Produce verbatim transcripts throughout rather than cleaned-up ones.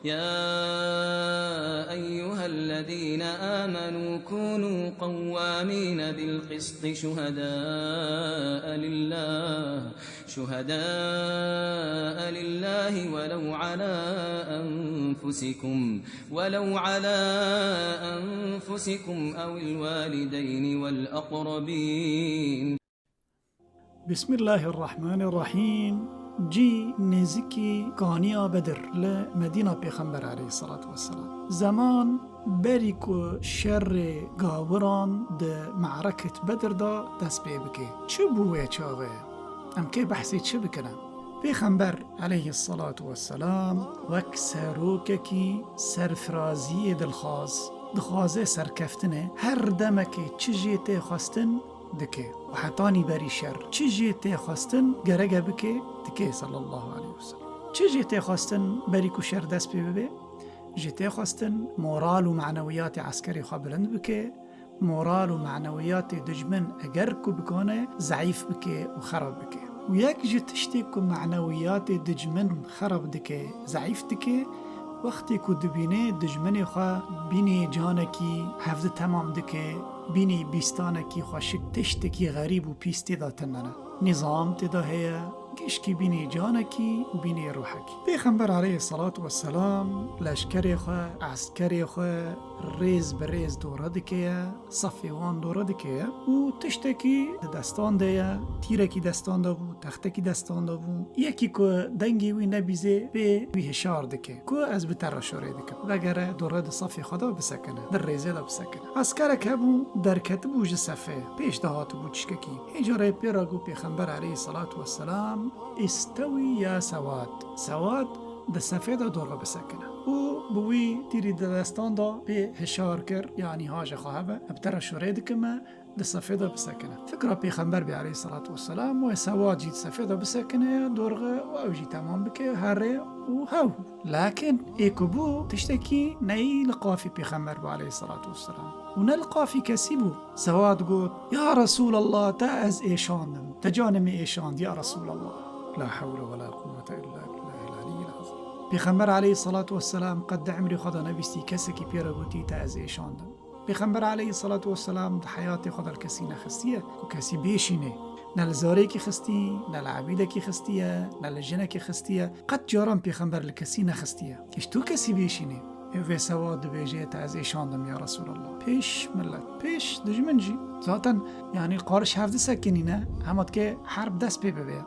يا أيها الذين آمنوا كونوا قوامين بالقسط شهداء لله، شهداء لله ولو على أنفسكم، ولو على أنفسكم أو الوالدين والأقربين. Bismillahirrahmanirrahîm. Cî nêzikî kaniya Bedir li Medîna Pêxember aleyhissalatu vesselam. Zeman berî ku şerê gawiran di me'reket Bedir de dest pê bike. Çi bû wê çaxê? Em kê behsê çi bikine? Pêxember aleyhissalatu vesselam wek serokekî serfiraziyê dilxwaz, dixwaze serkeftinê, her demekê çi jê tê xwestin dike. Û hetanî berî şer çi jê tê xwestin gereke bike, dike sallallahu aleyhi ve sellem. Çi jê tê xwestin berî ku şer dest pê bibe? Jê tê xwestin moral û manewiyatê eskerê xwe bilind bike, moral û manewiyatê dijmin eger ku bikane zeîf bike û xerab bike. Û yek ji tiştê ku manewiyatê dijmin xerab dike, zeîf dike, wextê ku dibîne dijminê xwe bînê canekî hevdi temam dike, bînê bîstanekî xweşik, tiştekî xerîb û pîs tê de tune ne. Nîzam tê de heye, gişkî bînê canekî û bînê ruhekî. Pêxember aleyhissalatu vesselam leşkerê xwe, eskerê xwe rêz bi rêz dore dike ye, safê wan dore dike ye û tiştekî di destan de ye, tîrekî destan de bû, textekî destan de bû. Yekî ku dengê wî nebîzê pê wî hişar dike ku ez bi te re şorê dikim. Vegere dore di safê xwe de bisekine, di rêzê de bisekine. Eskerek hebû, derketibû ji sefê, pêş de hatibû tiştekî. Hê carê pê re got Pêxember aleyhissalatu vesselam, "Îstewî ya Sewad." Sewad di sefê de dore bisekine. Û bi wî tîrî di destan de pê hişar kir, yanî haje xwe hebe, "Ez bi te re şorê dikime, di sefê de bisekine." Fikra Pêxember bê aleyhissalatu vesselam, wê Sewad jî di sefê de bisekine, dorxe û ew jî temam bike, herê û hew. Lakin ê ku bû, tiştekî neyî li qafî Pêxember bû aleyhissalatu vesselam. Û ne li qafî kesî bû. Sewad got, "Ya Resûlallah, te ez êşandim. Te canê min êşand, ya Resûlallah." La hewle we la quwwete illa billahil aliyyil azîm. Pêxember aleyhissalatu vesselam qet di emrê xwe de nebîstî kesekî pê re gotî, "Te ez êşandim." Pêxember aleyhissalatu vesselam di heyatê xwe de li kesî nexistiye ku kesî bêşînê. Ne li zarêkî xistî, ne li ebîdekî xistiye, ne li jinekî xistiye. Qet caran Pêxember li kesî nexistiye. Îş tu kesî bêşînê. Ê vê Sewad dibêje, "Te ez êşandim ya Resûlallah." Pêş millet, pêş dijmin jî. Zaten, yanî, qariş hevdi sekinîne, hema dike herb dest pê bibe.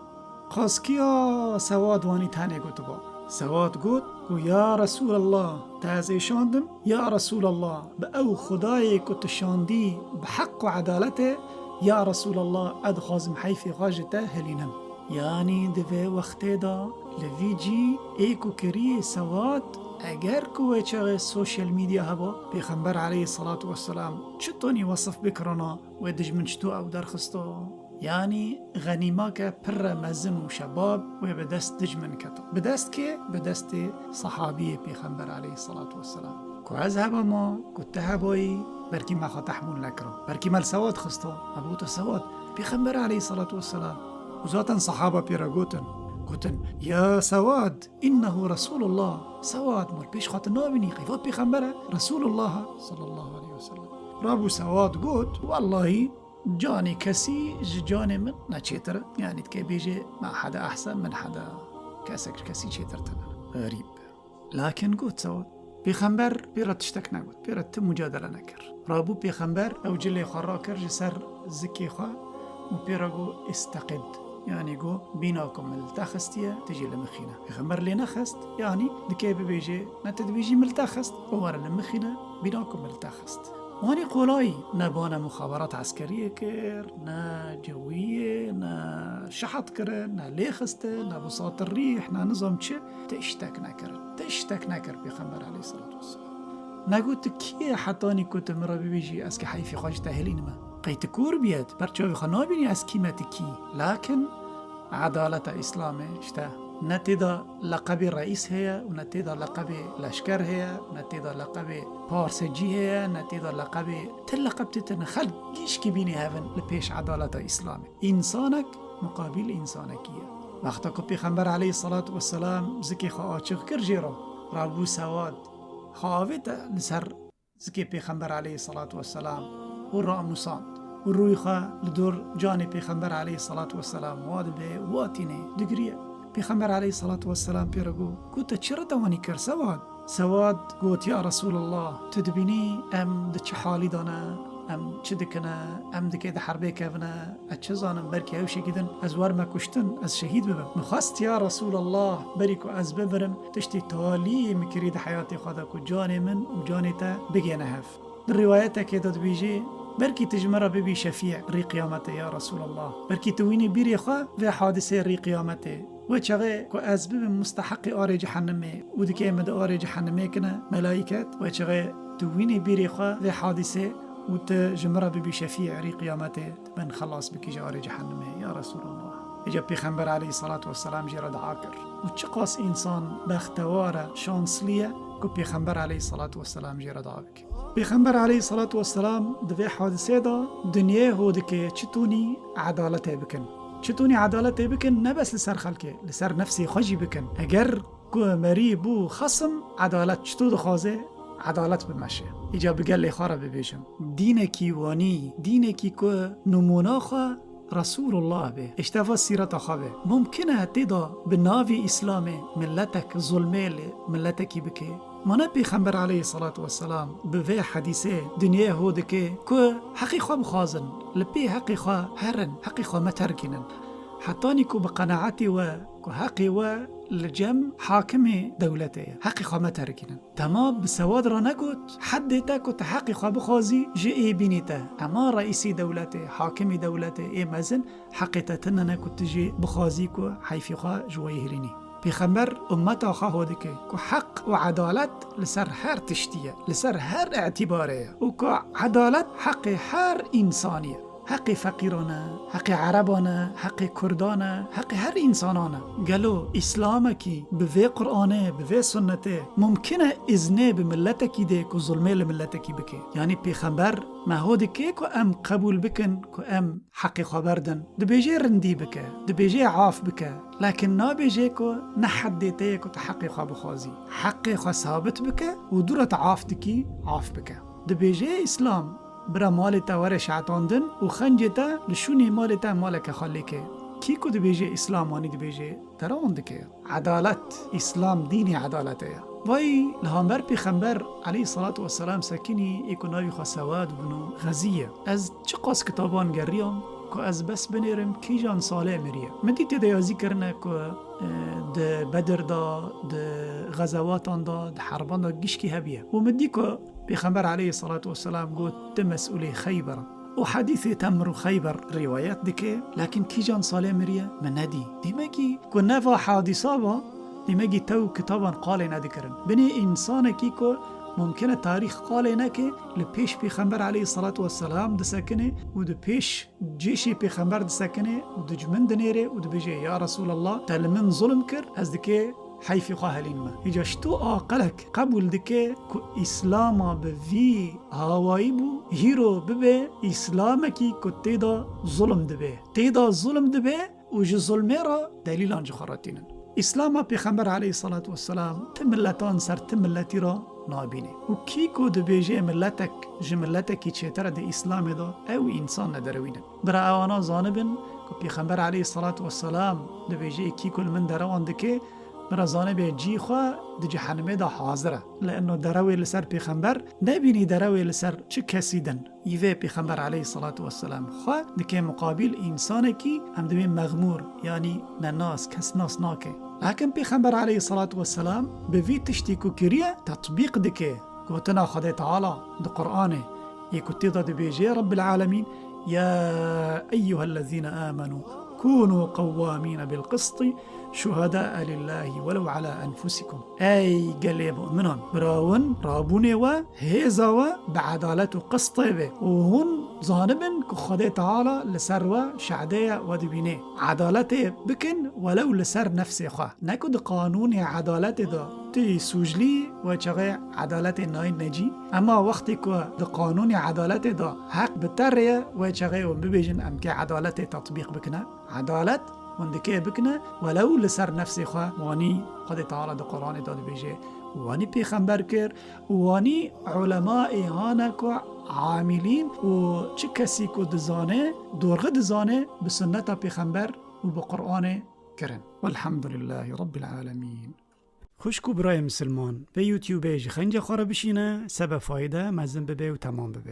Qaskiya Sewad wanî tenê gotiba. Sewad got ku, "Ya Resûlallah, te ez êşandim. Ya Resûlallah, bi ew Xwedayê ku tu şandî bi heq û edaletê, ya Resûlallah, ez dixwazim heyfê xwe ji te hilînim." Yanî di vê wextê de li vî cî ê ku kiriye Sewad, eger ku wê çaxê sosyal medya heba, Pêxember aleyhissalatu vesselam çitonî wesif bikirana, wê dijmin çito ew derxista? Yanî xenîmake pirre mezin û şebab wê bi dest dijmin keta. Bi dest kê? Bi destê sahabiyê Pêxember aleyhissalatu vesselam. Ku ez hebama, ku te hebayî, belkî me xwe tehmûl nekira. Belkî me li Sewad xista. Me bigota Sewad, Pêxember aleyhissalatu vesselam. Û zaten sahaba pê re gotin. Gotin, "Ya Sewad, innehu Resûlullah." Sewad, ma li pêş xwe tu nabînî, qey va Pêxember e, Resûlullah e, sallallahu aleyhi ve sellem. Rabû Sewad got, "Wellahî, canê kesî ji canê min ne çêtir e." Yanî dike bêje, "Ma hada ehsen min hada." Kesek ji kesî çêtir tune. Xerîb. Lakin got Sewad, Pêxember pê re tiştek negot, pê re ti mucadele nekir. Rabû Pêxember ew cilê xwe rakir ji ser zikê xwe û pê re got, "Îsteqid." Yanî got, "Bîna ku min li te xistiye, tu jî li min xîne." Pêxember lê nexist, yanî dike bibêje, "Ne tu dibêjî min li te xist, û were li min xîne, bîna ku min li te xist." Wanî qolayî ne bane muxaberat eskeriyê kir, ne cewiyê, ne şehet kirin, ne lêxistin, ne bisat rîh, ne nizam çi, tiştek nekirin. Tiştek nekir Pêxember aleyhissalatu vesselam. Negot, "Tu kî yê hetanî ku tu min re bibêjî ez kê heyfê xwe ji te hilînime?" Qey tu kor bûyî, ber çavê xwe nabînî ez kî me, tu kî? Lakin edaleta Îslamê işte ne tê de leqebê reîs heye û ne tê de leqebê leşker heye, ne tê de leqebê parsecî heye, ne tê de leqebê ti leqeb tê tune. Xelk gişkî bînî hevin li pêş edaleta Îslamê. Însanek muqabîl însanekî ye. Wexta ku Pêxember aleyhissalatu vesselam zikê xwe açiq kir jê re, Rabû Sewad xwe avête li ser zikê Pêxember aleyhisselatu vesselam û ramusand û rûyê xwe li dor canê Pêxember aleyhisselatu vesselam wa dibe, wa tîne, digiriye. Pêxember aleyhisselatu vesselam pê re got, got, "Te çi re te wanî kir, Sewad?" Sewad got, "Ya Resulallah, tu dibînî em di çi halî de ne, em çi dikine, em dikê di herbê kevine, ez çi zanim, belkî ew şekî din ez werme kuştin, ez şehîd bibim. Min xwest, ya Resulallah, berî ku ez bimirim, tiştê taliyê min kirî di heyatê xwe de ku canê min û canê te bigêne hev." Di riwayetekê de dibêje, "Belkî tu ji min re bibî şefî rî qiyametê, ya Resulallah. Belkî tu wînî bîrê xwe vê hadisê rî qiyametê. Wê çaxê ku ez bibim musteheqê arê cehennemê û dikê min di arê cehennemê kine melayîket, wê çaxê tu wînî bîrê xwe vê hadisê û tu ji min re bibî şefî rî qiyametê, tu min xelas bikî ji arê cehennemê, ya Resulallah." Îca Pêxember aleyhisselatu vesselam jê re dua kir. Û çiqas însan bextewar e, şanslî ye ku Pêxember aleyhisselatu vesselam jê re dua bike. Pêxember aleyhisselatu vesselam di vê hadisê de dinyê ho dike çitunî edaletê bikin. Çitunî edaletê bikin, ne bes li ser xelkê, li ser nefsê xwe jî bikin. Eger ku merî bû xesim, edalet çito dixwaze, edalet bimeşe. Îca bi gelê xwe re bibêjim. Dînekî wanî, dînekî ku nimûna xwe Resulullah be, îşte va sîreta xwe be. Mumkin e tê de bi navê Îslamê miletek zulmê li miletekî bike? Ma ne Pêxember aleyhisselatu vesselam bi vê hedîsê dinyê ho dike ku heqê xwe bixwazin, li pê heqê xwe herin, heqê xwe meterkînin. Hetanî ku bi qenaetê we ku heqê we li cem hakimê dewletê ye, heqê xwe meterkînin. Dema bi Sewad re negot, heddê te ku tu heqê xwe bixwazî ji ê bînî te. Ema reîsî dewletê, hakimî dewletê ê mezin heqê te tune ne ku tu jê bixwazî ku heyfê xwe ji we yê hilînî. Pêxember ummeta xwe ho dike ku heq û edalet li ser her tiştî ye, li ser her îtîbarê ye û ku edalet heqê her însanî ye. Heqê feqîran e, heqê ereban e, heqê kurdan e, heqê her însanan e. Gelo Îslamekî bi vê Quranê, bi vê sunnetê mumkin e îznê bi miletekî dê ku zulmê li miletekî bike? Yanî Pêxember me ho dike ku em qebûl bikin ku em heqê xwe berdin. Dibêje rindî bike, dibêje af bike. Lakin nabêje ku ne heddê te ye ku tu heqê xwe bixwazî. Heqê xwe sabit bike û dû re tu af dikî, af bike. Dibêje Îslam, bira malê te were şehtandin û xencê te li şûnê malê te maleke xwe lêke. Kî ku dibêje Îslam, wanî dibêje derewan dike. Edalet, Îslam dînê edaletê ye. Vay li hember Pêxember aleyhisselatu vesselam sekinî ê ku navî xwe Sewad bûn û xeziye. Ez çiqas kitaban geriyam ku ez bes binêrim kîjan salê miriye. Min dî tê de yazî kirine ku, e, di Bedir de, di xezewatan de, di herban de gişkî hebiye. Û min dî ku Pêxember aleyhisselatu vesselam got, "Tu mesûlê Xeyber." Û hedîsê Temr û Xeyber rîwayet dike, lakin kîjan salê miriye, min nedî. Demekî ku neva hadîsa ba, demekî tew kitaban qalê nedikirin. Binê însanekî ku mumkin e tarîx qalê neke, li pêş Pêxember aleyhisselatu vesselam disekine û di pêş cêşê Pêxember disekine û dicmin dinêre û dibêje, "Ya Resulallah, te li min zulm kir, ez dikê heyfê xwe helînme." Îca ji tu aqilek qebûl dike ku Îslama bi vî hawayî bû, hîro bibe Îslamekî ku tê de zulm dibe. Tê de zulm dibe û ji zulmê re delîlan ji xwe re tînin. Îslama Pêxember aleyhisselatu vesselam ti miletan ser ti miletî re nabîne. Û kî ku dibêje miletek ji miletekî çêtir e di Îslamê de, ew însan nederewînin. Bira ewana zanibin ku Pêxember aleyhisselatu vesselam dibêje, kî ku li min derewan dike, bira zanibe cî xwe di cehennemê de hazir e. Li eno derewê li ser Pêxember nebînî derewê li ser çi kesî din. Îvê Pêxember aleyhisselatu vesselam xwe dike muqabîl însanekî, em dibê mexmûr, yanî nenas, kesnas nake. Lakin Pêxember aleyhisselatu vesselam bi vî tiştî ku kiriye, tetbîq dike. Gotina Xwedê Teala di Qur'anê yê ku tê de dibêje Rabbil Alemîn, "Ya eyyuhellezîne amenu kûnû qewwamîne bil qistî şuhedâe lillâhi welew alâ enfusikum." Ey gelê mu'minan, bira hûn rabûnê we, hêza we bi edalet û qistê be û hûn zanibin ku Xwedê Teala li ser we şehde ye, we dibîne. Edaletê bikin welew li ser nefsê xwe. Ne ku di qanûnê edaletê de tu yî sûclî, we çaxê edaletê nayîn necî. Ema wextê ku di qanûnê edaletê de heq bi te re ye, we çaxê hûn bibêjin, em kê edaletê tetbîq bikine. Edalet hûn dikê bikine, welew li ser nefsê xwe, wanî Xwedê Teala di Quranê de dibêje, Wanî pêxember kir, wanî ulemayê hane ku amilîn û çi kesî ku dizane, dorxi dizane, bi sunneta pêxember û bi Qur'anê kirin. Welhamdulillahî Rabbil alemîn. Xwişk û birayê misilman, vê YouTube ji xenca xwe re bişîne, sebe fayde mezin bibe û temam bibe.